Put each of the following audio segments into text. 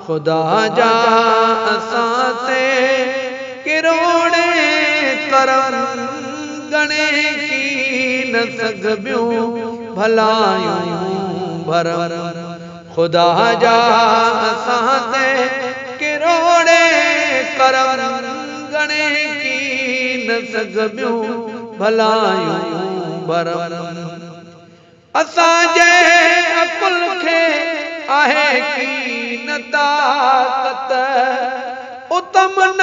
ख़ुदा जा असां ते किरोड़े करम गणे की न सघबियूं भलायूं भरम। ख़ुदा जा असां ते किरोड़े करम गणे की न सघबियूं भलायूं भरम। असांजे अकुल खे आहे की न ताक़त, उतम न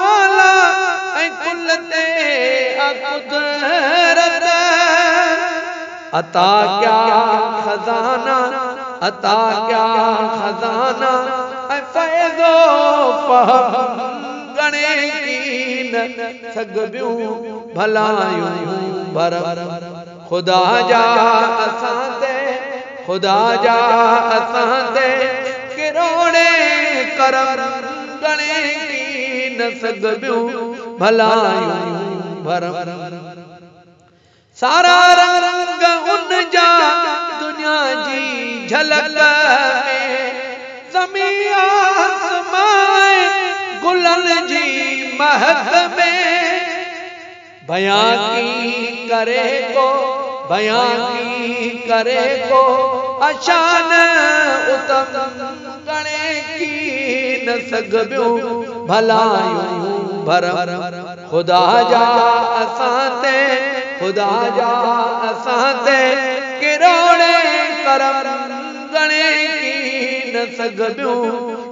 आला ऐं कुल ते कुदरत। अता क्या ख़ज़ाना, अता क्या ख़ज़ाना ऐं फ़ैज़ो फ़हम गणे की न सघबियूं भलायूं भरम। ख़ुदा जा असां ते, ख़ुदा जा असां ते किरोड़े करम गणे की न सघबियूं भलायूं भरम। सारा रंग उन जा दुनिया जी झलक में, ज़मीन आसमान गुलनि जी महक में। बयां की करे को, बयां की करे को अशान उतम गणे की न सघबियूं भलायूं भरम। ख़ुदा जा असां ते, ख़ुदा जा असां ते किरोड़े करम गणे की न सघबियूं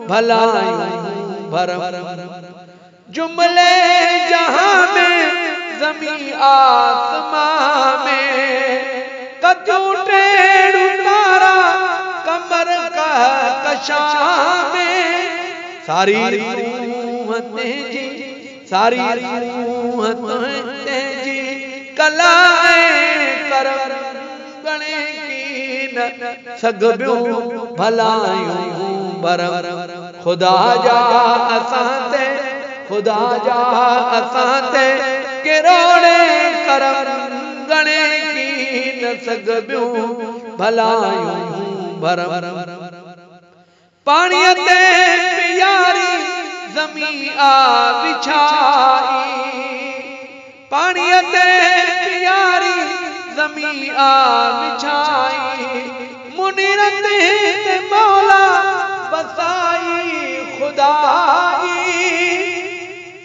भलायूं भरम। जुमले जहां में ज़मीन आसमां में, कद्दू टेड़ू तारा कमर कहकशां में। सारी रूह तुंहिंजी, सारी रूह तुंहिंजी कला ऐं करम गणे की न सघबियूं भलायूं भरम। ख़ुदा जा असां ते, ख़ुदा जा असां ते किरोड़े करम गणे की न सघबियूं भलायूं भरम। पाणीअ ते प्यारी ज़मीन आ विछाई, पाणीअ ते प्यारी ज़मीन आ विछाई। मुनीर ते मौला बसाई ख़ुदाई।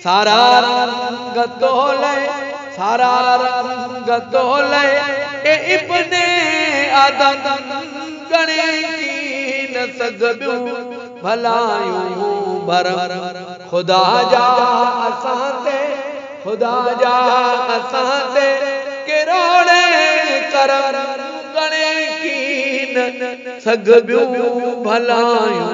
सारा रंग तोले, सारा रंग तोले ए इब्ने आदम गणे की न सघबियूं भलायूं भरम। ख़ुदा जा असां ते, ख़ुदा जा असां ते किरोड़े करम गणे की न सघबियूं भलायूं।